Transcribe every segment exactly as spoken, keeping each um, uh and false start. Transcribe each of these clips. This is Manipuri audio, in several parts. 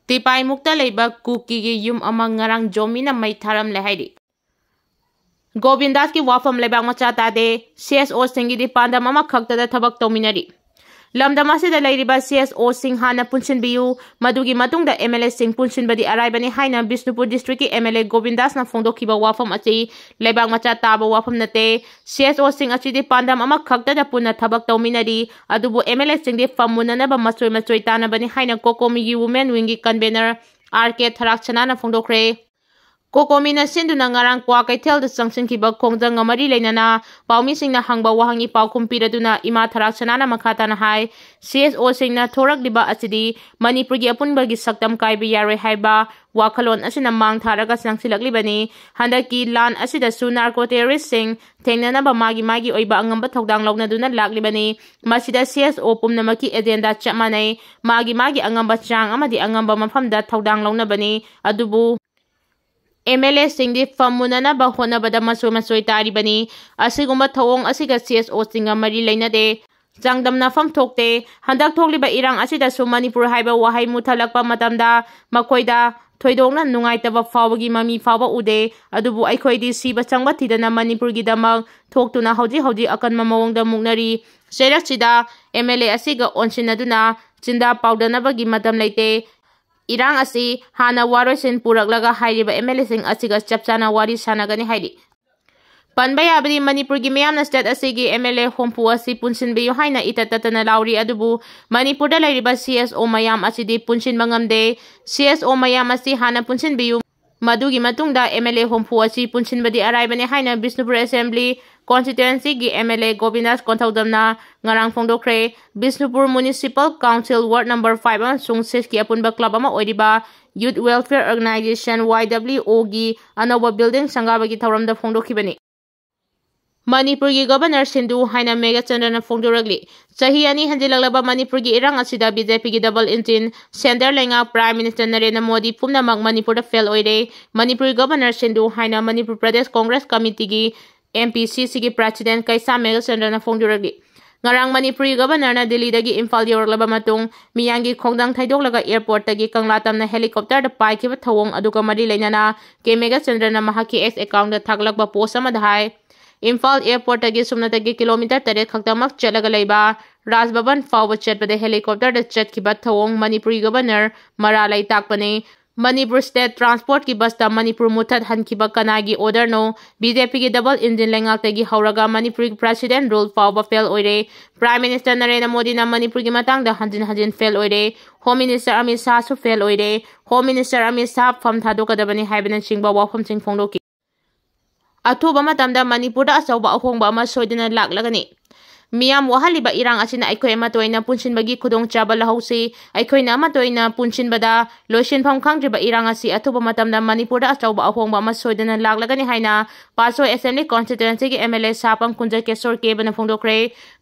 ꯇꯤꯄꯥꯏꯃꯨꯛꯇ ꯂꯩꯕ ꯀꯨꯀꯤꯒꯤ ꯌꯨꯝ ꯑꯃ ꯉꯔꯥꯡ ꯖꯣꯃꯤꯅ ꯃꯩ ꯊꯥꯔꯝꯂꯦ ꯍꯥꯏꯔꯤ꯫ ꯒꯣꯕꯤꯟꯗꯥꯁꯀꯤ ꯋꯥꯐꯝ ꯂꯩꯕꯥꯛ ꯃꯆꯥ ꯇꯥꯗꯦ, ꯁꯤ ꯑꯦꯁ ꯑꯣꯁꯤꯡꯒꯤꯗꯤ ꯄꯥꯟꯗꯝ ꯑꯃꯈꯛꯇꯗ ꯊꯕꯛ ꯇꯧꯃꯤꯟꯅꯔꯤ꯫ ꯂꯝꯗꯝ ꯑꯁꯤꯗ ꯂꯩꯔꯤꯕ ꯁꯤ ꯑꯦꯁ ꯑꯣꯁꯤꯡ ꯍꯥꯟꯅ ꯄꯨꯟꯁꯤꯟꯕꯤꯌꯨ, ꯃꯗꯨꯒꯤ ꯃꯇꯨꯡꯗ ꯑꯦꯝ ꯑꯦꯜ ꯑꯦꯁꯤꯡ ꯄꯨꯟꯁꯤꯟꯕꯗꯤ ꯑꯔꯥꯏꯕꯅꯤ ꯍꯥꯏꯅ ꯕꯤꯁꯅꯨꯄꯨꯔ ꯗꯤꯁꯇ꯭ꯔꯤꯛꯀꯤ ꯑꯦꯝ ꯑꯦꯜ ꯑꯦ ꯒꯣꯕꯤꯟꯗꯥꯁꯅ ꯐꯣꯡꯗꯣꯛꯈꯤꯕ ꯋꯥꯐꯝ ꯑꯁꯤ ꯂꯩꯕꯥꯛ ꯃꯆꯥ ꯇꯥꯕ ꯋꯥꯐꯝ ꯅꯠꯇꯦ꯫ ꯁꯤ ꯑꯦꯁ ꯑꯣꯁꯤꯡ ꯑꯁꯤꯗꯤ ꯄꯥꯟꯗꯝ ꯑꯃꯈꯛꯇꯗ ꯄꯨꯟꯅ ꯊꯕꯛ ꯇꯧꯃꯤꯟꯅꯔꯤ, ꯑꯗꯨꯕꯨ ꯑꯦꯝ ꯑꯦꯜ ꯑꯦꯁꯤꯡꯗꯤ ꯐꯝꯃꯨꯟꯅꯅꯕ ꯃꯆꯣꯏ ꯃꯆꯣꯏ ꯇꯥꯟꯅꯕꯅꯤ ꯍꯥꯏꯅ ꯀꯣꯀꯣꯃꯤꯒꯤ ꯋꯨꯃꯦꯟ ꯋꯤꯡꯒꯤ ꯀꯟꯚꯦꯅꯔ ꯑꯥꯔ ꯀꯦ ꯊꯔꯥꯛꯁꯅꯥꯅ ꯐꯣꯡꯗꯣꯛꯈ꯭ꯔꯦ꯫ ꯀꯣꯀꯣꯃꯤꯅ ꯁꯤꯟꯗꯨꯅ ꯉꯔꯥꯡ ꯀ꯭ꯋꯥ ꯀꯩꯊꯦꯜꯗ ꯆꯪꯁꯤꯟꯈꯤꯕ ꯈꯣꯡꯖꯪꯒ ꯃꯔꯤ ꯂꯩꯅꯅ ꯄꯥꯎꯃꯤꯁꯤꯡꯅ ꯍꯪꯕ ꯋꯥꯍꯪꯒꯤ ꯄꯥꯎꯈꯨꯝ ꯄꯤꯔꯗꯨꯅ ꯏꯃꯥ ꯊꯔꯥꯛꯁꯅꯥꯅ ꯃꯈꯥ ꯇꯥꯅ ꯍꯥꯏ, ꯁꯤ ꯑꯦꯁ ꯑꯣꯁꯤꯡꯅ ꯊꯣꯔꯛꯂꯤꯕ ꯑꯁꯤꯗꯤ ꯃꯅꯤꯄꯨꯔꯒꯤ ꯑꯄꯨꯟꯕꯒꯤ ꯁꯛꯇꯝ ꯀꯥꯏꯕ ꯌꯥꯔꯣꯏ ꯍꯥꯏꯕ ꯋꯥꯈꯜꯂꯣꯟ ꯑꯁꯤꯅ ꯃꯥꯡ ꯊꯥꯔꯒ ꯆꯪꯁꯤꯜꯂꯛꯂꯤꯕꯅꯤ꯫ ꯍꯟꯗꯛꯀꯤ ꯂꯥꯟ ꯑꯁꯤꯗꯁꯨ ꯅꯥꯔꯀꯣ ꯇꯦꯔꯣꯔꯤꯁꯁꯤꯡ ꯊꯦꯡꯅꯅꯕ ꯃꯥꯒꯤ ꯃꯥꯒꯤ ꯑꯣꯏꯕ ꯑꯉꯝꯕ ꯊꯧꯗꯥꯡ ꯂꯧꯅꯗꯨꯅ ꯂꯥꯛꯂꯤꯕꯅꯤ꯫ ꯃꯁꯤꯗ ꯁꯤ ꯑꯦꯁ ꯑꯣ ꯄꯨꯝꯅꯃꯛꯀꯤ ꯑꯦꯖꯦꯟꯗꯥ ꯆꯞ ꯃꯥꯟꯅꯩ꯫ ꯃꯥꯒꯤ ꯃꯥꯒꯤ ꯑꯉꯝꯕ ꯆꯥꯡ ꯑꯃꯗꯤ ꯑꯉꯝꯕ ꯃꯐꯝꯗ ꯊꯧꯗꯥꯡ ꯂꯧꯅꯕꯅꯤ꯫ ꯑꯗꯨꯕꯨ ꯑꯦꯝ ꯑꯦꯜ ꯑꯦꯁꯤꯡꯗꯤ ꯐꯝꯃꯨꯟꯅꯅꯕ ꯍꯣꯠꯅꯕꯗ ꯃꯆꯣꯏ ꯃꯆꯣꯏ ꯇꯥꯔꯤꯕꯅꯤ꯫ ꯑꯁꯤꯒꯨꯝꯕ ꯊꯧꯑꯣꯡ ꯑꯁꯤꯒ ꯁꯤ ꯑꯦꯁ ꯑꯣꯁꯤꯡꯒ ꯃꯔꯤ ꯂꯩꯅꯗꯦ꯫ ꯆꯥꯡꯗꯝꯅꯐꯝ ꯊꯣꯛꯇꯦ꯫ ꯍꯟꯗꯛ ꯊꯣꯛꯂꯤꯕ ꯏꯔꯥꯡ ꯑꯁꯤꯗꯁꯨ ꯃꯅꯤꯄꯨꯔ ꯍꯥꯏꯕ ꯋꯥꯍꯩ ꯃꯨꯊꯠꯂꯛꯄ ꯃꯇꯝꯗ ꯃꯈꯣꯏꯗ ꯊꯣꯏꯗꯣꯛꯅ ꯅꯨꯡꯉꯥꯏꯇꯕ ꯐꯥꯎꯕꯒꯤ ꯃꯃꯤ ꯐꯥꯎꯕ ꯎꯗꯦ꯫ ꯑꯗꯨꯕꯨ ꯑꯩꯈꯣꯏꯗꯤ ꯁꯤꯕ ꯆꯪꯕ ꯊꯤꯗꯅ ꯃꯅꯤꯄꯨꯔꯒꯤꯗꯃꯛ ꯊꯣꯛꯇꯨꯅ ꯍꯧꯖꯤꯛ ꯍꯧꯖꯤꯛ ꯑꯀꯟꯕ ꯃꯑꯣꯡꯗ ꯃꯨꯛꯅꯔꯤ꯫ ꯆꯩꯔꯛꯁꯤꯗ ꯑꯦꯝ ꯑꯦꯜ ꯑꯦ ꯑꯁꯤꯒ ꯑꯣꯟꯁꯤꯟꯅꯗꯨꯅ ꯆꯤꯟꯗꯥ ꯄꯥꯎꯗꯅꯕꯒꯤ ꯃꯇꯝ ꯂꯩꯇꯦ꯫ ꯏꯔꯥꯡ ꯑꯁꯤ ꯍꯥꯟꯅ ꯋꯥꯔꯣꯏꯁꯤꯟ ꯄꯨꯔꯛꯂꯒ ꯍꯥꯏꯔꯤꯕ ꯑꯦꯝ ꯑꯦꯜ ꯑꯦꯁꯤꯡ ꯑꯁꯤꯒ ꯆꯞ ꯆꯥꯅ ꯋꯥꯔꯤ ꯁꯥꯟꯅꯒꯅꯤ ꯍꯥꯏꯔꯤ꯫ ꯄꯟꯕ ꯌꯥꯕꯗꯤ ꯃꯅꯤꯄꯨꯔꯒꯤ ꯃꯤꯌꯥꯝꯅ ꯁ꯭ꯇꯦꯠ ꯑꯁꯤꯒꯤ ꯑꯦꯝ ꯑꯦꯜ ꯑꯦ ꯍꯨꯝꯐꯨ ꯑꯁꯤ ꯄꯨꯟꯁꯤꯟꯕꯤꯌꯨ ꯍꯥꯏꯅ ꯏꯇꯠ ꯇꯠꯇꯅ ꯂꯥꯎꯔꯤ, ꯑꯗꯨꯕꯨ ꯃꯅꯤꯄꯨꯔꯗ ꯂꯩꯔꯤꯕ ꯁꯤ ꯑꯦꯁ ꯑꯣ ꯃꯌꯥꯝ ꯑꯁꯤꯗꯤ ꯄꯨꯟꯁꯤꯟꯕ ꯉꯝꯗꯦ꯫ ꯁꯤ ꯑꯦꯁ ꯑꯣ ꯃꯌꯥꯝ ꯑꯁꯤ ꯍꯥꯟꯅ ꯄꯨꯟꯁꯤꯟꯕꯤꯌꯨ꯫ ꯃꯗꯨꯒꯤ ꯃꯇꯨꯡꯗ ꯑꯦꯝ ꯑꯦꯜ ꯑꯦ ꯍꯨꯝꯐꯨ ꯑꯁꯤ ꯄꯨꯟꯁꯤꯟꯕꯗꯤ ꯑꯔꯥꯏꯕꯅꯤ ꯍꯥꯏꯅ ꯕꯤꯁꯅꯨꯄꯨꯔ ꯑꯦꯁꯦꯝꯕ꯭ꯂꯤ ꯀꯣꯟꯁꯇꯤꯇ꯭ꯋꯦꯟꯁꯤꯒꯤ ꯑꯦꯝ ꯑꯦꯜ ꯑꯦ ꯒꯣꯕꯤꯟꯗꯥꯁ ꯀꯣꯟꯊꯧꯖꯝꯅ ꯉꯔꯥꯡ ꯐꯣꯡꯗꯣꯛꯈ꯭ꯔꯦ꯫ Bishnupur municipal council ward number five ꯑꯃꯁꯨꯡ ꯁꯤꯛꯁꯀꯤ ꯑꯄꯨꯟꯕ ꯀ꯭ꯂꯕ ꯑꯃ ꯑꯣꯏꯔꯤꯕ ꯌꯨꯠ ꯋꯦꯜꯐꯤꯌꯔ ꯑꯣꯔꯒꯅꯥꯏꯖꯦꯁꯟ, ꯋꯥꯏ ꯗꯕ꯭ꯂꯤꯌꯨ ꯑꯣꯒꯤ ꯑꯅꯧꯕ ꯕꯤꯜꯗꯤꯡ ꯁꯪꯒꯥꯕꯒꯤ ꯊꯧꯔꯝꯗ ꯐꯣꯡꯗꯣꯛꯈꯤꯕꯅꯤ꯫ ꯃꯅꯤꯄꯨꯔꯒꯤ ꯒꯕꯔꯅꯔ ꯁꯤꯟꯗꯨ ꯍꯥꯏꯅ ꯃꯦꯘꯆꯟꯗ꯭ꯔꯅ ꯐꯣꯡꯗꯣꯔꯛꯂꯤ꯫ ꯆꯍꯤ ꯑꯅꯤ ꯍꯟꯖꯤꯜꯂꯛꯂꯕ ꯃꯅꯤꯄꯨꯔꯒꯤ ꯏꯔꯥꯡ ꯑꯁꯤꯗ ꯕꯤ ꯖꯦ ꯄꯤꯒꯤ ꯗꯕꯜ ꯏꯟꯖꯤꯟ, ꯁꯦꯟꯇꯔ ꯂꯩꯉꯥꯛ, ꯄ꯭ꯔꯥꯏꯝ ꯃꯤꯅꯤꯁꯇꯔ ꯅꯔꯦꯟꯗ꯭ꯔ ꯃꯣꯗꯤ ꯄꯨꯝꯅꯃꯛ ꯃꯅꯤꯄꯨꯔꯗ ꯐꯦꯜ ꯑꯣꯏꯔꯦ꯫ ꯃꯅꯤꯄꯨꯔꯒꯤ ꯒꯕꯔꯅꯔ ꯁꯤꯟꯗꯨ ꯍꯥꯏꯅ ꯃꯅꯤꯄꯨꯔ ꯄ꯭ꯔꯗꯦꯁ ꯀꯣꯡꯒ꯭ꯔꯦꯁ ꯀꯃꯤꯇꯤꯒꯤ, ꯑꯦꯝ ꯄꯤ ꯁꯤ ꯁꯤꯒꯤ ꯄ꯭ꯔꯦꯁꯤꯗꯦꯟꯠ ꯀꯩꯁꯥꯝ ꯃꯦꯘꯆꯟꯗ꯭ꯔꯅ ꯐꯣꯡꯗꯣꯔꯛꯂꯤ꯫ ꯉꯔꯥꯡ ꯃꯅꯤꯄꯨꯔꯤ ꯒꯕꯔꯅꯔꯅ ꯗꯤꯜꯂꯤꯗꯒꯤ ꯏꯝꯐꯥꯜ ꯌꯧꯔꯛꯂꯕ ꯃꯇꯨꯡ, ꯃꯤꯌꯥꯝꯒꯤ ꯈꯣꯡꯖꯪ ꯊꯩꯗꯣꯛꯂꯒ ꯑꯦꯌꯔꯄꯣꯔꯠꯇꯒꯤ ꯀꯪꯂꯥ ꯇꯝꯅ ꯍꯦꯂꯤꯀꯣꯞꯇꯔꯗ ꯄꯥꯏꯈꯤꯕ ꯊꯧꯑꯣꯡ ꯑꯗꯨꯒ ꯃꯔꯤ ꯂꯩꯅꯅ ꯀꯦ ꯃꯦꯘꯆꯟꯗ꯭ꯔꯅ ꯃꯍꯥꯛꯀꯤ ꯑꯦꯛꯁ ꯑꯦꯀꯥꯎꯟꯗ ꯊꯥꯒꯠꯂꯛꯄ ꯄꯣꯁ ꯑꯃꯗ ꯍꯥꯏ, ꯏꯝꯐꯥꯜ ꯑꯦꯌꯔꯄꯣꯔꯠꯇꯒꯤ ꯁꯨꯞꯅꯇꯒꯤ ꯀꯤꯂꯣꯃꯤꯇꯔ ꯇꯔꯦꯠ ꯈꯛꯇꯃꯛ ꯆꯠꯂꯒ ꯂꯩꯕ ꯔꯥꯖ ꯚꯕꯟ ꯐꯥꯎꯕ ꯆꯠꯄꯗ ꯍꯦꯂꯤꯀꯣꯞꯇꯔꯗ ꯆꯠꯈꯤꯕ ꯊꯧꯑꯣꯡ ꯃꯅꯤꯄꯨꯔꯤ ꯒꯕꯔꯅꯔ ꯃꯔꯥ ꯂꯩꯇꯥꯛꯄꯅꯤ꯫ ꯃꯅꯤꯄꯨꯔ ꯁ꯭ꯇꯦꯠ ꯇ꯭ꯔꯥꯟꯁꯄꯣꯔꯠꯀꯤ ꯕꯁꯇ ꯃꯅꯤꯄꯨꯔ ꯃꯨꯊꯠꯍꯟꯈꯤꯕ ꯀꯅꯥꯒꯤ ꯑꯣꯔꯗꯔꯅꯣ? ꯕꯤ ꯖꯦ ꯄꯤꯒꯤ ꯗꯕꯜ ꯏꯟꯖꯤꯟ ꯂꯩꯉꯥꯛꯇꯒꯤ ꯍꯧꯔꯒ ꯃꯅꯤꯄꯨꯔꯒꯤ ꯄ꯭ꯔꯦꯁꯤꯗꯦꯟꯠ ꯔꯨꯜ ꯐꯥꯎꯕ ꯐꯦꯜ ꯑꯣꯏꯔꯦ꯫ ꯄ꯭ꯔꯥꯏꯝ ꯃꯤꯅꯤꯁꯇꯔ ꯅꯔꯦꯟꯗ꯭ꯔ ꯃꯣꯗꯤꯅ ꯃꯅꯤꯄꯨꯔꯒꯤ ꯃꯇꯥꯡꯗ ꯍꯟꯖꯤꯟ ꯍꯟꯖꯤꯟ ꯐꯦꯜ ꯑꯣꯏꯔꯦ꯫ ꯍꯣꯝ ꯃꯤꯅꯤꯁꯇꯔ ꯑꯃꯤꯠ ꯁꯥꯍꯁꯨ ꯐꯦꯜ ꯑꯣꯏꯔꯦ꯫ ꯍꯣꯝ ꯃꯤꯅꯤꯁꯇꯔ ꯑꯃꯤꯠ ꯁꯥꯍ ꯐꯝ ꯊꯥꯗꯣꯛꯀꯗꯕꯅꯤ ꯍꯥꯏꯕꯅꯆꯤꯡꯕ ꯋꯥꯐꯝꯁꯤꯡ ꯐꯣꯡꯗꯣꯛꯈꯤ꯫ ꯑꯊꯨꯕ ꯃꯇꯝꯗ ꯃꯅꯤꯄꯨꯔꯗ ꯑꯆꯧꯕ ꯑꯍꯣꯡꯕ ꯑꯃ ꯁꯣꯏꯗꯅ ꯂꯥꯛꯂꯒꯅꯤ꯫ ꯃꯤꯌꯥꯝ ꯋꯥꯍꯜꯂꯤꯕ ꯏꯔꯥꯡ ꯑꯁꯤꯅ ꯑꯩꯈꯣꯏ ꯑꯃꯠꯇ ꯑꯣꯏꯅ ꯄꯨꯟꯁꯤꯟꯕꯒꯤ ꯈꯨꯗꯣꯡꯆꯥꯕ ꯂꯧꯍꯧꯁꯤ꯫ ꯑꯩꯈꯣꯏꯅ ꯑꯃꯠꯇ ꯑꯣꯏꯅ ꯄꯨꯟꯁꯤꯟꯕꯗ ꯂꯣꯏꯁꯤꯟꯐꯝ ꯈꯪꯗ꯭ꯔꯤꯕ ꯏꯔꯥꯡ ꯑꯁꯤ ꯑꯊꯨꯕ ꯃꯇꯝꯗ ꯃꯅꯤꯄꯨꯔꯗ ꯑꯆꯧꯕ ꯑꯍꯣꯡꯕ ꯑꯃ ꯁꯣꯏꯗꯅ ꯂꯥꯛꯂꯒꯅꯤ ꯍꯥꯏꯅ ꯄꯥꯠꯁꯣꯏ ꯑꯦꯁꯦꯝꯕ꯭ꯂꯤ ꯀꯣꯟꯁꯇꯤꯇ꯭ꯋꯦꯟꯁꯤꯒꯤ ꯑꯦꯝ ꯑꯦꯜ ꯑꯦ ꯁꯥꯄꯝ ꯀꯨꯟꯖꯀꯦꯁꯣꯔ ꯀꯦꯕꯅ ꯐꯣꯡꯗꯣꯛꯈ꯭ꯔꯦ꯫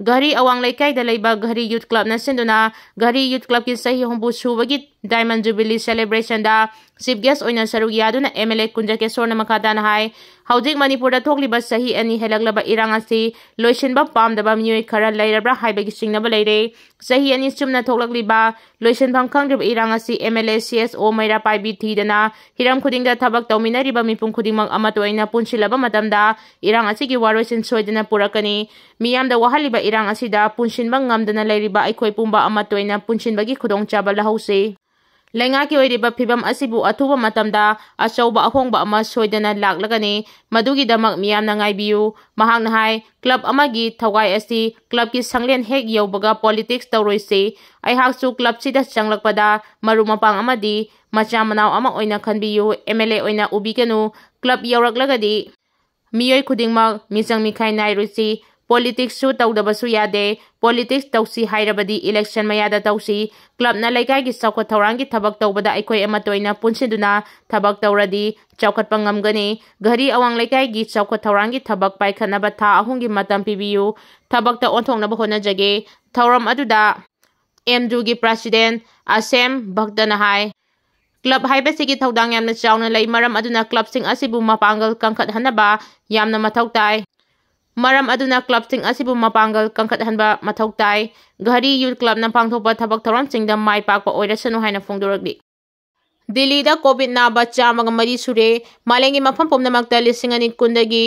ꯘꯔꯤ ꯑꯋꯥꯡ ꯂꯩꯀꯥꯏꯗ ꯂꯩꯕ ꯘꯔꯤ ꯌꯨꯠ ꯀ꯭ꯂꯕꯅ ꯁꯤꯟꯗꯨꯅ ꯘꯔꯤ ꯌꯨꯠ ꯀ꯭ꯂꯕꯀꯤ ꯆꯍꯤ ꯍꯨꯝꯐꯨ ꯁꯨꯕꯒꯤ ꯗꯥꯏꯃꯟ ꯖꯨꯕꯤꯂꯤ ꯁꯦꯂꯦꯕ꯭ꯔꯦꯁꯟꯗ ꯆꯤꯐ ꯒꯦꯁ ꯑꯣꯏꯅ ꯁꯔꯨꯛ ꯌꯥꯗꯨꯅ ꯑꯦꯝ ꯑꯦꯜ ꯑꯦ ꯀꯨꯟꯖꯀꯦꯁꯣꯔꯅ ꯃꯈꯥ ꯇꯥꯅ ꯍꯥꯏ, ꯍꯧꯖꯤꯛ ꯃꯅꯤꯄꯨꯔꯗ ꯊꯣꯛꯂꯤꯕ ꯆꯍꯤ ꯑꯅꯤ ꯍꯦꯜꯂꯛꯂꯕ ꯏꯔꯥꯡ ꯑꯁꯤ ꯂꯣꯏꯁꯤꯟꯕ ꯄꯥꯝꯗꯕ ꯃꯤꯑꯣꯏ ꯈꯔ ꯂꯩꯔꯕ꯭ꯔꯥ ꯍꯥꯏꯕꯒꯤ ꯆꯤꯡꯅꯕ ꯂꯩꯔꯦ꯫ ꯆꯍꯤ ꯑꯅꯤ ꯆꯨꯞꯅ ꯊꯣꯛꯂꯛꯂꯤꯕ ꯂꯣꯏꯁꯤꯟꯐꯝ ꯈꯪꯗ꯭ꯔꯤꯕ ꯏꯔꯥꯡ ꯑꯁꯤ ꯑꯦꯝ ꯑꯦꯜ ꯑꯦ, ꯁꯤ ꯑꯦꯁ ꯑꯣ ꯃꯩꯔꯥ ꯄꯥꯏꯕꯤ ꯊꯤꯗꯅ ꯍꯤꯔꯝ ꯈꯨꯗꯤꯡꯗ ꯊꯕꯛ ꯇꯧꯃꯤꯟꯅꯔꯤꯕ ꯃꯤꯄꯨꯝ ꯈꯨꯗꯤꯡꯃꯛ ꯑꯃꯠꯇ ꯑꯣꯏꯅ ꯄꯨꯟꯁꯤꯜꯂꯕ ꯃꯇꯝꯗ ꯏꯔꯥꯡ ꯑꯁꯤꯒꯤ ꯋꯥꯔꯣꯏꯁꯤꯟ ꯁꯣꯏꯗꯅ ꯄꯨꯔꯛꯀꯅꯤ꯫ ꯃꯤꯌꯥꯝꯗ ꯋꯥꯍꯜꯂꯤꯕ ꯏꯔꯥꯡ ꯑꯁꯤꯗ ꯄꯨꯟꯁꯤꯟꯕ ꯉꯝꯗꯅ ꯂꯩꯔꯤꯕ ꯑꯩꯈꯣꯏ ꯄꯨꯝꯕ ꯑꯃꯠꯇ ꯑꯣꯏꯅ ꯄꯨꯟꯁꯤꯟꯕꯒꯤ ꯈꯨꯗꯣꯡꯆꯥꯕ ꯂꯧꯍꯧꯁꯤ꯫ ꯂꯩꯉꯥꯛꯀꯤ ꯑꯣꯏꯔꯤꯕ ꯐꯤꯕꯝ ꯑꯁꯤꯕꯨ ꯑꯊꯨꯕ ꯃꯇꯝꯗ ꯑꯆꯧꯕ ꯑꯍꯣꯡꯕ ꯑꯃ ꯁꯣꯏꯗꯅ ꯂꯥꯛꯂꯒꯅꯤ꯫ ꯃꯗꯨꯒꯤꯗꯃꯛ ꯃꯤꯌꯥꯝꯅ ꯉꯥꯏꯕꯤꯌꯨ꯫ ꯃꯍꯥꯛꯅ ꯍꯥꯏ, ꯀ꯭ꯂꯕ ꯑꯃꯒꯤ ꯊꯧꯒꯥꯏ ꯑꯁꯤ ꯀ꯭ꯂꯕꯀꯤ ꯁꯪꯂꯦꯟ ꯍꯦꯛ ꯌꯧꯕꯒ ꯄꯣꯂꯤꯇꯤꯛꯁ ꯇꯧꯔꯣꯏꯁꯤ꯫ ꯑꯩꯍꯥꯛꯁꯨ ꯀ꯭ꯂꯕꯁꯤꯗ ꯆꯪꯂꯛꯄꯗ ꯃꯔꯨꯞ ꯃꯄꯥꯡ ꯑꯃꯗꯤ ꯃꯆꯥ ꯃꯅꯥꯎ ꯑꯃ ꯑꯣꯏꯅ ꯈꯟꯕꯤꯌꯨ꯫ ꯑꯦꯝ ꯑꯦꯜ ꯑꯦ ꯑꯣꯏꯅ ꯎꯕꯤꯒꯅꯨ꯫ ꯀ꯭ꯂꯕ ꯌꯧꯔꯛꯂꯒꯗꯤ ꯃꯤꯑꯣꯏ ꯈꯨꯗꯤꯡꯃꯛ ꯃꯤꯆꯪ ꯃꯤꯈꯥꯏ ꯅꯥꯏꯔꯣꯏꯁꯤ꯫ ꯄꯣꯂꯤꯇꯤꯛꯁꯁꯨ ꯇꯧꯗꯕꯁꯨ ꯌꯥꯗꯦ꯫ ꯄꯣꯂꯤꯇꯤꯛꯁ ꯇꯧꯁꯤ ꯍꯥꯏꯔꯕꯗꯤ ꯏꯂꯦꯛꯁꯟ ꯃꯌꯥꯗ ꯇꯧꯁꯤ꯫ ꯀ꯭ꯂꯕꯅ ꯂꯩꯀꯥꯏꯒꯤ ꯆꯥꯎꯈꯠ ꯊꯧꯔꯥꯡꯒꯤ ꯊꯕꯛ ꯇꯧꯕꯗ ꯑꯩꯈꯣꯏ ꯑꯃꯠꯇ ꯑꯣꯏꯅ ꯄꯨꯟꯁꯤꯟꯗꯨꯅ ꯊꯕꯛ ꯇꯧꯔꯗꯤ ꯆꯥꯎꯈꯠꯄ ꯉꯝꯒꯅꯤ꯫ ꯘꯔꯤ ꯑꯋꯥꯡ ꯂꯩꯀꯥꯏꯒꯤ ꯆꯥꯎꯈꯠ ꯊꯧꯔꯥꯡꯒꯤ ꯊꯕꯛ ꯄꯥꯏꯈꯠꯅꯕ ꯊꯥ ꯑꯍꯨꯝꯒꯤ ꯃꯇꯝ ꯄꯤꯕꯤꯌꯨ꯫ ꯊꯕꯛꯇ ꯑꯣꯟꯊꯣꯛꯅꯕ ꯍꯣꯠꯅꯖꯒꯦ꯫ ꯊꯧꯔꯝ ꯑꯗꯨꯗ ꯑꯦꯝ ꯖꯨꯒꯤ ꯄ꯭ꯔꯦꯁꯤꯗꯦꯟꯠ ꯑꯁꯦꯝ ꯚꯛꯇꯅ ꯍꯥꯏ, ꯀ꯭ꯂꯕ ꯍꯥꯏꯕꯁꯤꯒꯤ ꯊꯧꯗꯥꯡ ꯌꯥꯝꯅ ꯆꯥꯎꯅ ꯂꯩ, ꯃꯔꯝ ꯑꯗꯨꯅ ꯀ꯭ꯂꯕꯁꯤꯡ ꯑꯁꯤꯕꯨ ꯃꯄꯥꯡꯒꯜ ꯀꯟꯈꯠꯍꯟꯅꯕ ꯌꯥꯝꯅ ꯃꯊꯧ ꯇꯥꯏ꯫ ꯃꯔꯝ ꯑꯗꯨꯅ clubꯁꯤꯡ ꯑꯁꯤꯕꯨ ꯃꯄꯥꯡꯒꯜ ꯀꯟꯈꯠꯍꯟꯕ ꯃꯊꯧ ꯇꯥꯏ꯫ ꯘꯔꯤ Youth Clubꯅ ꯄꯥꯡꯊꯣꯛꯄ ꯊꯕꯛ ꯊꯧꯔꯝꯁꯤꯡꯗ ꯃꯥꯏ ꯄꯥꯛꯄ ꯑꯣꯏꯔꯁꯅꯨ ꯍꯥꯏꯅ ꯐꯣꯡꯗꯣꯔꯛꯂꯤ꯫ ꯗꯤꯜꯂꯤꯗ COVID ꯅꯥꯕ ꯆꯥꯝꯃꯒ ꯃꯔꯤ ꯁꯨꯔꯦ꯫ ꯃꯥꯂꯦꯝꯒꯤ ꯃꯐꯝ ꯄꯨꯝꯅꯃꯛꯇ ꯂꯤꯁꯤꯡ ꯑꯅꯤ ꯀꯨꯟꯗꯒꯤ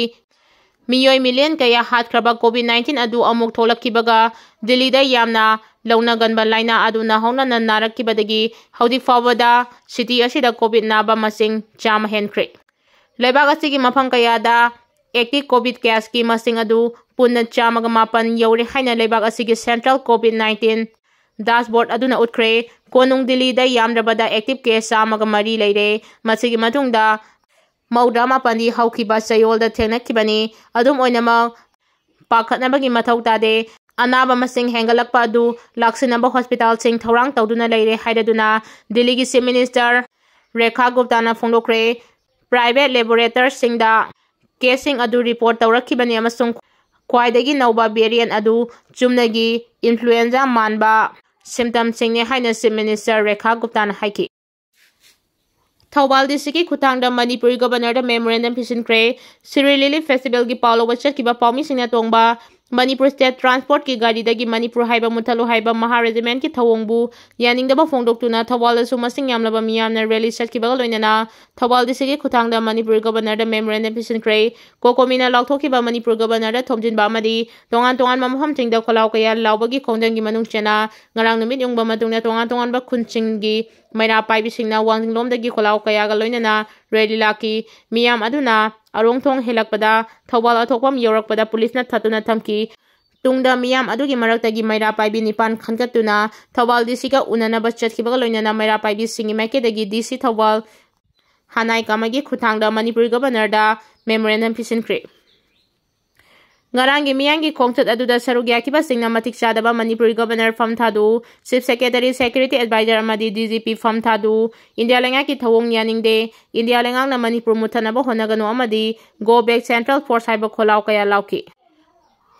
ꯃꯤꯑꯣꯏ million ꯀꯌꯥ ꯍꯥꯠꯈ꯭ꯔꯕ COVID nineteen ꯑꯗꯨ ꯑꯃꯨꯛ ꯊꯣꯛꯂꯛꯈꯤꯕꯒ ꯗꯤꯜꯂꯤꯗ ꯌꯥꯝꯅ ꯂꯧꯅꯒꯟꯕ ꯂꯥꯏꯅꯥ ꯑꯗꯨꯅ ꯍꯧꯅꯅ ꯅꯥꯔꯛꯈꯤꯕꯗꯒꯤ ꯍꯧꯖꯤꯛ ꯐꯥꯎꯕꯗ city ꯑꯁꯤꯗ COVID ꯅꯥꯕ ꯃꯁꯤꯡ ꯆꯥꯝꯃ ꯍꯦꯟꯈ꯭ꯔꯦ꯫ ꯂꯩꯕꯥꯛ ꯑꯁꯤꯒꯤ ꯃꯐꯝ ꯀꯌꯥꯗ active COVID caseꯀꯤ ꯃꯁꯤꯡ ꯑꯗꯨ ꯄꯨꯟꯅ ꯆꯥꯝꯃꯒ ꯃꯥꯄꯟ ꯌꯧꯔꯦ ꯍꯥꯏꯅ ꯂꯩꯕꯥꯛ ꯑꯁꯤꯒꯤ Central COVID nineteen Dashboard ꯑꯗꯨꯅ ꯎꯠꯈ꯭ꯔꯦ꯫ ꯀꯣꯅꯨꯡ ꯗꯤꯜꯂꯤꯗ ꯌꯥꯝꯗ꯭ꯔꯕꯗ active case ꯆꯥꯝꯃꯒ ꯃꯔꯤ ꯂꯩꯔꯦ꯫ ꯃꯁꯤꯒꯤ ꯃꯇꯨꯡꯗ ꯃꯧꯗ꯭ꯔꯥ ꯃꯥꯄꯟꯗꯤ ꯍꯧꯈꯤꯕ ꯆꯌꯣꯜꯗ ꯊꯦꯡꯅꯈꯤꯕꯅꯤ꯫ ꯑꯗꯨꯝ ꯑꯣꯏꯅꯃꯛ, ꯄꯥꯈꯠꯅꯕꯒꯤ ꯃꯊꯧ ꯇꯥꯗꯦ꯫ ꯑꯅꯥꯕ ꯃꯁꯤꯡ ꯍꯦꯟꯒꯠꯂꯛꯄ ꯑꯗꯨ ꯂꯥꯛꯁꯤꯟꯅꯕ hospitalꯁꯤꯡ ꯊꯧꯔꯥꯡ ꯇꯧꯗꯨꯅ ꯂꯩꯔꯦ ꯍꯥꯏꯔꯗꯨꯅ ꯗꯤꯜꯂꯤꯒꯤ Chief Minister ꯔꯦꯈꯥ ꯒꯨꯞꯇꯥꯅ ꯐꯣꯡꯗꯣꯛꯈ꯭ꯔꯦ꯫ Private laboratoryꯁꯤꯡꯗ caseꯁꯤꯡ ꯑꯗꯨ report ꯇꯧꯔꯛꯈꯤꯕꯅꯤ ꯑꯃꯁꯨꯡ ꯈ꯭ꯋꯥꯏꯗꯒꯤ ꯅꯧꯕ variant ꯑꯗꯨ ꯆꯨꯝꯅꯒꯤ influenza ꯃꯥꯟꯕ symptomꯁꯤꯡꯅꯤ ꯍꯥꯏꯅ Chief Minister ꯔꯦꯈꯥ ꯒꯨꯞꯇꯥꯅ ꯍꯥꯏꯈꯤ꯫ ꯊꯧꯕꯥꯜ districtꯀꯤ ꯈꯨꯠꯊꯥꯡꯗ ꯃꯅꯤꯄꯨꯔꯤ Governorꯗ memorandum ꯄꯤꯁꯤꯟꯈ꯭ꯔꯦ꯫ Shri Lily Festivalꯒꯤ ꯄꯥꯎ ꯂꯧꯕ ꯆꯠꯈꯤꯕ ꯄꯥꯎꯃꯤꯁꯤꯡꯅ ꯇꯣꯡꯕ ꯃꯅꯤꯄꯨꯔ State Transportꯀꯤ ꯒꯥꯔꯤꯗꯒꯤ ꯃꯅꯤꯄꯨꯔ ꯍꯥꯏꯕ ꯃꯨꯠꯊꯠꯂꯨ ꯍꯥꯏꯕ ꯃꯍꯥ regimentꯀꯤ ꯊꯧꯑꯣꯡꯕꯨ ꯌꯥꯅꯤꯡꯗꯕ ꯐꯣꯡꯗꯣꯛꯇꯨꯅ ꯊꯧꯕꯥꯜꯗꯁꯨ ꯃꯁꯤꯡ ꯌꯥꯝꯂꯕ ꯃꯤꯌꯥꯝꯅ rally ꯆꯠꯈꯤꯕꯒ ꯂꯣꯏꯅꯅ ꯊꯧꯕꯥꯜ districtꯀꯤ ꯈꯨꯠꯊꯥꯡꯗ ꯃꯅꯤꯄꯨꯔ Governorꯗ memorandum ꯄꯤꯁꯤꯟꯈ꯭ꯔꯦ꯫ COCOMIꯅ ꯂꯥꯎꯊꯣꯛꯈꯤꯕ ꯃꯅꯤꯄꯨꯔ Governorꯗ ꯊꯣꯝꯖꯤꯟꯕ ꯑꯃꯗꯤ ꯇꯣꯉꯥꯟ ꯇꯣꯉꯥꯟꯕ ꯃꯐꯝꯁꯤꯡꯗ ꯈꯣꯜꯂꯥꯎ ꯀꯌꯥ ꯂꯥꯎꯕꯒꯤ ꯈꯣꯡꯖꯪꯒꯤ ꯃꯅꯨꯡ ꯆꯟꯅ ꯉꯔꯥꯡ ꯅꯨꯃꯤꯠ ꯌꯨꯡꯕ ꯃꯇꯨꯡꯗ ꯇꯣꯉꯥꯟ ꯇꯣꯉꯥꯟꯕ ꯈꯨꯟꯁꯤꯡꯒꯤ ꯃꯩꯔꯥ ꯄꯥꯏꯕꯤꯁꯤꯡꯅ ꯋꯥꯡꯖꯤꯡꯂꯣꯝꯗꯒꯤ ꯈꯣꯜꯂꯥꯎ ꯀꯌꯥꯒ ꯂꯣꯏꯅꯅ rally ꯂꯥꯛꯈꯤ꯫ ꯃꯤꯌꯥꯝ ꯑꯗꯨꯅ ꯑꯔꯣꯡꯊꯣꯡ ꯍꯦꯜꯂꯛꯄꯗ ꯊꯧꯕꯥꯜ ꯑꯊꯣꯛꯄꯝ ꯌꯧꯔꯛꯄꯗ ꯄꯨꯂꯤꯁꯅ ꯊꯠꯇꯨꯅ ꯊꯝꯈꯤ꯫ ꯇꯨꯡꯗ ꯃꯤꯌꯥꯝ ꯑꯗꯨꯒꯤ ꯃꯔꯛꯇꯒꯤ ꯃꯩꯔꯥ ꯄꯥꯏꯕꯤ ꯅꯤꯄꯥꯟ ꯈꯟꯒꯠꯇꯨꯅ ꯊꯧꯕꯥꯜ DCꯒ ꯎꯅꯅꯕ ꯆꯠꯈꯤꯕꯒ ꯂꯣꯏꯅꯅ ꯃꯩꯔꯥ ꯄꯥꯏꯕꯤꯁꯤꯡꯒꯤ ꯃꯥꯏꯀꯩꯗꯒꯤ DC ꯊꯧꯕꯥꯜ ꯍꯅꯥꯏ ꯀꯥꯃꯩꯒꯤ ꯈꯨꯠꯊꯥꯡꯗ ꯃꯅꯤꯄꯨꯔꯤ Governorꯗ memorandum ꯄꯤꯁꯤꯟꯈ꯭ꯔꯦ꯫ ꯉꯔꯥꯡꯒꯤ ꯃꯤꯌꯥꯝꯒꯤ ꯈꯣꯡꯆꯠ ꯑꯗꯨꯗ ꯁꯔꯨꯛ ꯌꯥꯈꯤꯕꯁꯤꯡꯅ ꯃꯇꯤꯛ ꯆꯥꯗꯕ ꯃꯅꯤꯄꯨꯔꯤ Governor ꯐꯝ ꯊꯥꯗꯨ, Chief Secretary, Security Advisor ꯑꯃꯗꯤ DGP ꯐꯝ ꯊꯥꯗꯨ, ꯏꯟꯗꯤꯌꯥ ꯂꯩꯉꯥꯛꯀꯤ ꯊꯧꯑꯣꯡ ꯌꯥꯅꯤꯡꯗꯦ, ꯏꯟꯗꯤꯌꯥ ꯂꯩꯉꯥꯛꯅ ꯃꯅꯤꯄꯨꯔ ꯃꯨꯠꯊꯅꯕ ꯍꯣꯠꯅꯒꯅꯨ ꯑꯃꯗꯤ Go Back Central Force ꯍꯥꯏꯕ ꯈꯣꯜꯂꯥꯎ ꯀꯌꯥ ꯂꯥꯎꯈꯤ꯫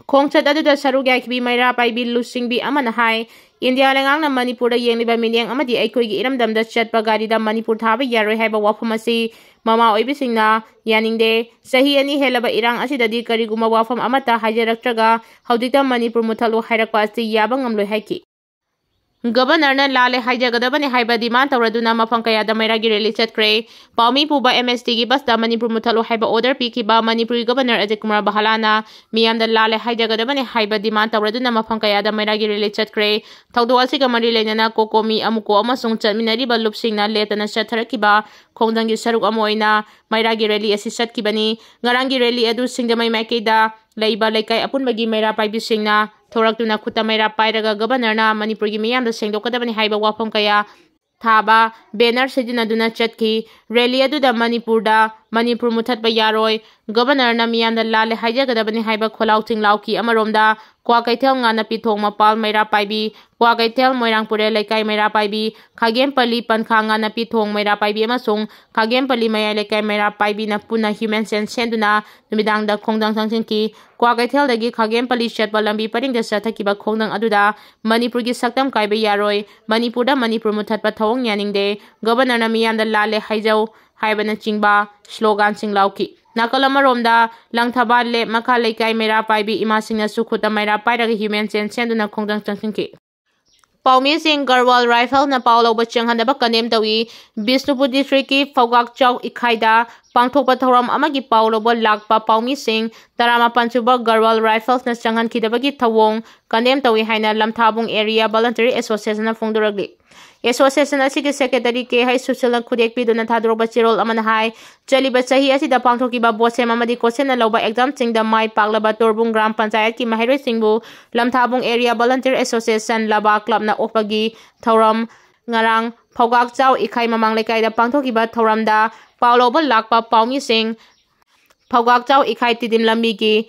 ꯈꯣꯡꯆꯠ ꯑꯗꯨꯗ ꯁꯔꯨꯛ ꯌꯥꯈꯤꯕꯤ ꯃꯩꯔꯥ ꯄꯥꯏꯕꯤ ꯂꯨꯆꯤꯡꯕꯤ ꯑꯃꯅ ꯍꯥꯏ, ꯏꯟꯗꯤꯌꯥ ꯂꯩꯉꯥꯛꯅ ꯃꯅꯤꯄꯨꯔꯗ ꯌꯦꯡꯂꯤꯕ ꯃꯤꯠꯌꯦꯡ ꯑꯃꯗꯤ ꯑꯩꯈꯣꯏꯒꯤ ꯏꯔꯝꯗꯝꯗ ꯆꯠꯄ ꯒꯥꯔꯤꯗ ꯃꯅꯤꯄꯨꯔ ꯊꯥꯕ ꯌꯥꯔꯣꯏ ꯍꯥꯏꯕ ꯋꯥꯐꯝ ꯑꯁꯤ ꯃꯃꯥ ꯑꯣꯏꯕꯤꯁꯤꯡꯅ ꯌꯥꯅꯤꯡꯗꯦ꯫ ꯆꯍꯤ ꯑꯅꯤ ꯍꯦꯜꯂꯕ ꯏꯔꯥꯡ ꯑꯁꯤꯗꯗꯤ ꯀꯔꯤꯒꯨꯝꯕ ꯋꯥꯐꯝ ꯑꯃꯠꯇ ꯍꯥꯏꯖꯔꯛꯇ꯭ꯔꯒ ꯍꯧꯖꯤꯛꯇ ꯃꯅꯤꯄꯨꯔ ꯃꯨꯠꯊꯠꯂꯨ ꯍꯥꯏꯔꯛꯄ ꯑꯁꯤ ꯌꯥꯕ ꯉꯝꯂꯣꯏ ꯍꯥꯏꯈꯤ꯫ ꯒꯕꯔꯅꯔꯅ ꯂꯥꯜꯂꯦ ꯍꯥꯏꯖꯒꯗꯕꯅꯤ ꯍꯥꯏꯕ ꯗꯤꯃꯥꯟ ꯇꯧꯔꯗꯨꯅ ꯃꯐꯝ ꯀꯌꯥꯗ ꯃꯩꯔꯥꯒꯤ ꯔꯦꯂꯤ ꯆꯠꯈ꯭ꯔꯦ꯫ ꯄꯥꯎꯃꯤ ꯄꯨꯕ ꯑꯦꯝ ꯑꯦꯁ ꯇꯤꯒꯤ ꯕꯁꯇ ꯃꯅꯤꯄꯨꯔ ꯃꯨꯠꯊꯠꯂꯨ ꯍꯥꯏꯕ ꯑꯣꯔꯗꯔ ꯄꯤꯈꯤꯕ ꯃꯅꯤꯄꯨꯔꯒꯤ ꯒꯕꯔꯅꯔ ꯑꯖꯤꯠ ꯀꯨꯃꯥꯔ ꯕꯍꯂꯥꯅ ꯃꯤꯌꯥꯝꯗ ꯂꯥꯜꯂꯦ ꯍꯥꯏꯖꯒꯗꯕꯅꯤ ꯍꯥꯏꯕ ꯗꯤꯃꯥꯟ ꯇꯧꯔꯗꯨꯅ ꯃꯐꯝ ꯀꯌꯥꯗ ꯃꯩꯔꯥꯒꯤ ꯔꯦꯂꯤ ꯆꯠꯈ꯭ꯔꯦ꯫ ꯊꯧꯗꯣꯛ ꯑꯁꯤꯒ ꯃꯔꯤ ꯂꯩꯅꯅ ꯀꯣꯀꯣꯃꯤ, ꯑꯃꯨꯀꯣ ꯑꯃꯁꯨꯡ ꯆꯠꯃꯤꯟꯅꯔꯤꯕ ꯂꯨꯞꯁꯤꯡꯅ ꯂꯦꯞꯇꯅ ꯆꯠꯊꯔꯛꯈꯤꯕ ꯈꯣꯡꯖꯪꯒꯤ ꯁꯔꯨꯛ ꯑꯃ ꯑꯣꯏꯅ ꯃꯩꯔꯥꯒꯤ ꯔꯦꯂꯤ ꯑꯁꯤ ꯆꯠꯈꯤꯕꯅꯤ꯫ ꯉꯔꯥꯡꯒꯤ ꯔꯦꯂꯤ ꯑꯗꯨ ꯁꯤꯡꯖꯃꯩ ꯃꯥꯏꯀꯩꯗ ꯂꯩꯕ ꯂꯩꯀꯥꯏ ꯑꯄꯨꯟꯕꯒꯤ ꯃꯩꯔꯥ ꯄꯥꯏꯕꯤꯁꯤꯡꯅ ꯊꯣꯔꯛꯇꯨꯅ ꯈꯨꯠꯇ ꯃꯩꯔꯥ ꯄꯥꯏꯔꯒ ꯒꯕꯔꯅꯔꯅ ꯃꯅꯤꯄꯨꯔꯒꯤ ꯃꯤꯌꯥꯝꯗ ꯁꯦꯡꯗꯣꯛꯀꯗꯕꯅꯤ ꯍꯥꯏꯕ ꯋꯥꯐꯝ ꯀꯌꯥ ꯊꯥꯕ ꯕꯦꯅꯔ ꯁꯤꯖꯤꯟꯅꯗꯨꯅ ꯆꯠꯈꯤ꯫ ꯔꯦꯂꯤ ꯑꯗꯨꯗ ꯃꯅꯤꯄꯨꯔꯗ ꯃꯅꯤꯄꯨꯔ ꯃꯨꯠꯊꯠꯄ ꯌꯥꯔꯣꯏ, ꯒꯕꯔꯅꯔꯅ ꯃꯤꯌꯥꯝꯗ ꯂꯥꯜꯂꯦ ꯍꯥꯏꯖꯒꯗꯕꯅꯤ ꯍꯥꯏꯕ ꯈꯣꯜꯂꯥꯎ ꯆꯤꯡꯂꯥꯎꯈꯤ꯫ ꯑꯃꯔꯣꯝꯗ ꯀ꯭ꯋꯥꯀꯩꯊꯦꯜ ꯉꯥꯅꯄꯤꯊꯣꯡ ꯃꯄꯥꯜ ꯃꯩꯔꯥ ꯄꯥꯏꯕꯤ, ꯀ꯭ꯋꯥꯀꯩꯊꯦꯜ ꯃꯣꯏꯔꯥꯡꯄꯨꯔꯦꯜ ꯂꯩꯀꯥꯏ ꯃꯩꯔꯥ ꯄꯥꯏꯕꯤ, ꯈꯥꯒꯦꯝꯄꯜꯂꯤ ꯄꯟꯈꯥ ꯉꯥꯅꯄꯤꯊꯣꯡ ꯃꯩꯔꯥ ꯄꯥꯏꯕꯤ ꯑꯃꯁꯨꯡ ꯈꯥꯒꯦꯝꯄꯜꯂꯤ ꯃꯌꯥꯏ ꯂꯩꯀꯥꯏ ꯃꯩꯔꯥ ꯄꯥꯏꯕꯤꯅ ꯄꯨꯟꯅ ꯍ꯭ꯌꯨꯃꯦꯟ ꯆꯦꯟ ꯁꯦꯝꯗꯨꯅ ꯅꯨꯃꯤꯗꯥꯡꯗ ꯈꯣꯡꯖꯪ ꯆꯪꯁꯤꯟꯈꯤ꯫ ꯀ꯭ꯋꯥꯀꯩꯊꯦꯜꯗꯒꯤ ꯈꯥꯒꯦꯝꯄꯜꯂꯤ ꯆꯠꯄ ꯂꯝꯕꯤ ꯄꯔꯤꯡꯗ ꯆꯠꯊꯈꯤꯕ ꯈꯣꯡꯖꯪ ꯑꯗꯨꯗ ꯃꯅꯤꯄꯨꯔꯒꯤ ꯁꯛꯇꯝ ꯀꯥꯏꯕ ꯌꯥꯔꯣꯏ, ꯃꯅꯤꯄꯨꯔꯗ ꯃꯅꯤꯄꯨꯔ ꯃꯨꯠꯊꯠꯄ ꯊꯧꯑꯣꯡ ꯌꯥꯅꯤꯡꯗꯦ, ꯒꯕꯔꯅꯔꯅ ꯃꯤꯌꯥꯝꯗ ꯂꯥꯜꯂꯦ ꯍꯥꯏꯖꯧ ꯍꯥꯏꯕꯅꯆꯤꯡꯕ ꯁ꯭ꯂꯣꯒꯥꯟꯁꯤꯡ ꯂꯥꯎꯈꯤ꯫ ꯅꯥꯀꯜ ꯑꯃꯔꯣꯝꯗ ꯂꯪꯊꯕꯥꯜ ꯂꯦꯞ ꯃꯈꯥ ꯂꯩꯀꯥꯏ ꯃꯩꯔꯥ ꯄꯥꯏꯕꯤ ꯏꯃꯥꯁꯤꯡꯅꯁꯨ ꯈꯨꯠꯇ ꯃꯩꯔꯥ ꯄꯥꯏꯔꯒ ꯍ꯭ꯌꯨꯃꯦꯟ ꯆꯦꯟ ꯁꯦꯝꯗꯨꯅ ꯈꯣꯡꯖꯪ ꯆꯪꯁꯤꯟꯈꯤ꯫ ꯄꯥꯎꯃꯤꯁꯤꯡ ꯒꯔꯋꯥꯜ ꯔꯥꯏꯐꯜꯅ ꯄꯥꯎ ꯂꯧꯕ ꯆꯪꯍꯟꯗꯕ ꯀꯟꯗꯦꯝ ꯇꯧꯏ꯫ ꯕꯤꯁꯅꯨꯄꯨꯔ ꯗꯤꯁꯇ꯭ꯔꯤꯛꯀꯤ ꯐꯧꯒꯥꯛꯆꯥꯎ ꯏꯈꯥꯏꯗ ꯄꯥꯡꯊꯣꯛꯄ ꯊꯧꯔꯝ ꯑꯃꯒꯤ ꯄꯥꯎ ꯂꯧꯕ ꯂꯥꯛꯄ ꯄꯥꯎꯃꯤꯁꯤꯡ ꯇꯔꯥꯃꯥꯄꯟ ꯁꯨꯕ ꯒꯔꯋꯥꯜ ꯔꯥꯏꯐꯜꯁꯅ ꯆꯪꯍꯟꯈꯤꯗꯕꯒꯤ ꯊꯧꯑꯣꯡ ꯀꯟꯗꯦꯝ ꯇꯧꯏ ꯍꯥꯏꯅ ꯂꯝꯊꯥꯕꯨꯡ ꯑꯦꯔꯤꯌꯥ ꯚꯣꯂꯟꯇꯔꯤ ꯑꯦꯁꯣꯁꯤꯌꯦꯁꯟꯅ ꯐꯣꯡꯗꯣꯔꯛꯂꯤ꯫ ꯑꯦꯁꯣꯁꯤꯌꯦꯁꯟ ꯑꯁꯤꯒꯤ ꯁꯦꯀ꯭ꯔꯦꯇꯔꯤ ꯀꯦ ꯍꯩꯆ ꯁꯨꯁꯤꯜꯅ ꯈꯨꯗꯦꯛ ꯄꯤꯗꯨꯅ ꯊꯥꯗꯣꯔꯛꯄ ꯆꯦꯔꯣꯜ ꯑꯃꯅ ꯍꯥꯏ, ꯆꯠꯂꯤꯕ ꯆꯍꯤ ꯑꯁꯤꯗ ꯄꯥꯡꯊꯣꯛꯈꯤꯕ ꯕꯣꯠꯁꯦꯝ ꯑꯃꯗꯤ ꯀꯣꯏꯁꯟꯅ ꯂꯧꯕ ꯑꯦꯛꯖꯥꯝꯁꯤꯡꯗ ꯃꯥꯏ ꯄꯥꯛꯂꯕ ꯇꯣꯔꯕꯨꯡ ꯒ꯭ꯔꯥꯝ ꯄꯟꯆꯥꯌꯠꯀꯤ ꯃꯍꯩꯔꯣꯏꯁꯤꯡꯕꯨ ꯂꯝꯊꯥꯕꯨꯡ ꯑꯦꯔꯤꯌꯥ ꯚꯣꯂꯟꯇꯤꯌꯔ ꯑꯦꯁꯣꯁꯤꯌꯦꯁꯟ ꯂꯕꯥ ꯀ꯭ꯂꯕꯅ ꯑꯣꯛꯄꯒꯤ ꯊꯧꯔꯝ ꯉꯔꯥꯡ ꯐꯧꯒꯥꯛꯆꯥꯎ ꯏꯈꯥꯏ ꯃꯃꯥꯡ ꯂꯩꯀꯥꯏꯗ ꯄꯥꯡꯊꯣꯛꯈꯤꯕ ꯊꯧꯔꯝꯗ ꯄꯥꯎ ꯂꯧꯕ ꯂꯥꯛꯄ ꯄꯥꯎꯃꯤꯁꯤꯡ ꯐꯧꯒꯥꯛꯆꯥꯎ ꯏꯈꯥꯏ ꯇꯤꯗꯤꯝ ꯂꯝꯕꯤꯒꯤ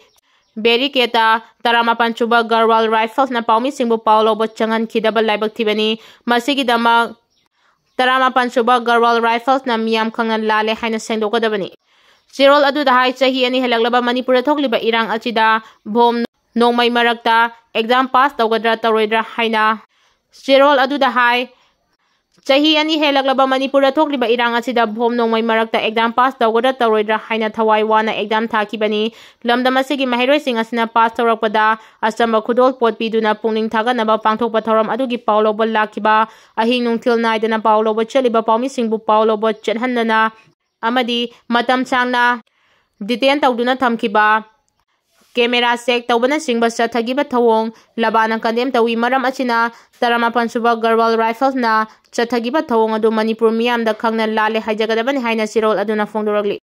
ꯕꯦꯔꯤꯀꯦꯠꯇ ꯇꯔꯥꯃꯥꯄꯟ ꯁꯨꯕ ꯒꯔꯋꯥꯜ ꯔꯥꯏꯐꯜꯁꯅ ꯄꯥꯎꯃꯤꯁꯤꯡꯕꯨ ꯄꯥꯎ ꯂꯧꯕ ꯆꯪꯍꯟꯈꯤꯗꯕ ꯂꯥꯏꯕꯛ ꯊꯤꯕꯅꯤ꯫ ꯃꯁꯤꯒꯤꯗꯃꯛ ꯇꯔꯥꯃꯥꯄꯟ ꯁꯨꯕ ꯒꯔꯋꯥꯜ ꯔꯥꯏꯐꯜꯁꯅ ꯃꯤꯌꯥꯝ ꯈꯪꯅ ꯂꯥꯜꯂꯦ ꯍꯥꯏꯅ ꯁꯦꯡꯗꯣꯛꯀꯗꯕꯅꯤ꯫ ꯆꯦꯔꯣꯜ ꯑꯗꯨꯗ ꯍꯥꯏ, ꯆꯍꯤ ꯑꯅꯤ ꯍꯦꯜꯂꯛꯂꯕ ꯃꯅꯤꯄꯨꯔꯗ ꯊꯣꯛꯂꯤꯕ ꯏꯔꯥꯡ ꯑꯁꯤꯗ ꯚꯣꯝ ꯅꯣꯡꯃꯩ ꯃꯔꯛꯇ ꯑꯦꯛꯖꯥꯝ ꯄꯥꯁ ꯇꯧꯒꯗ꯭ꯔꯥ ꯇꯧꯔꯣꯏꯗ꯭ꯔꯥ ꯍꯥꯏꯅ ꯆꯦꯔꯣꯜ ꯑꯗꯨꯗ ꯍꯥꯏ, ꯆꯍꯤ ꯑꯅꯤ ꯍꯦꯜꯂꯛꯂꯕ ꯃꯅꯤꯄꯨꯔꯗ ꯊꯣꯛꯂꯤꯕ ꯏꯔꯥꯡ ꯑꯁꯤꯗ ꯕꯣꯝ ꯅꯣꯡꯃꯩ ꯃꯔꯛꯇ exam pass ꯇꯧꯒꯗ꯭ꯔꯥ ꯇꯧꯔꯣꯏꯗ꯭ꯔꯥ ꯍꯥꯏꯅ ꯊꯋꯥꯏ ꯋꯥꯅ exam ꯊꯥꯈꯤꯕꯅꯤ꯫ ꯂꯝꯗꯝ ꯑꯁꯤꯒꯤ ꯃꯍꯩꯔꯣꯏꯁꯤꯡ ꯑꯁꯤꯅ pass ꯇꯧꯔꯛꯄꯗ ꯑꯆꯝꯕ ꯈꯨꯗꯣꯜꯄꯣꯠ ꯄꯤꯗꯨꯅ ꯄꯨꯛꯅꯤꯡ ꯊꯥꯒꯠꯅꯕ ꯄꯥꯡꯊꯣꯛꯄ ꯊꯧꯔꯝ ꯑꯗꯨꯒꯤ ꯄꯥꯎ ꯂꯧꯕ ꯂꯥꯛꯈꯤꯕ, ꯑꯍꯤꯡ ꯅꯨꯡꯊꯤꯜ ꯅꯥꯏꯗꯅ ꯄꯥꯎ ꯂꯧꯕ ꯆꯠꯂꯤꯕ ꯄꯥꯎꯃꯤꯁꯤꯡꯕꯨ ꯄꯥꯎ ꯂꯧꯕ ꯆꯠꯍꯟꯗꯅ ꯑꯃꯗꯤ ꯃꯇꯝ ꯁꯥꯡꯅ detain ꯇꯧꯗꯨꯅ ꯊꯝꯈꯤꯕ, camera check ꯇꯧꯕꯅꯆꯤꯡꯕ ꯆꯠꯊꯈꯤꯕ ꯊꯧꯑꯣꯡ ꯂꯕꯥꯅ condemn ꯇꯧꯏ꯫ ꯃꯔꯝ ꯑꯁꯤꯅ ꯇꯔꯥꯃꯥꯄꯟ ꯁꯨꯕ Garhwal Riflesꯅ ꯆꯠꯊꯈꯤꯕ ꯊꯧꯑꯣꯡ ꯑꯗꯨ ꯃꯅꯤꯄꯨꯔ ꯃꯤꯌꯥꯝꯗ ꯈꯪꯅ ꯂꯥꯜꯂꯦ ꯍꯥꯏꯖꯒꯗꯕꯅꯤ ꯍꯥꯏꯅ ꯆꯦꯔꯣꯜ ꯑꯗꯨꯅ ꯐꯣꯡꯗꯣꯔꯛꯂꯤ꯫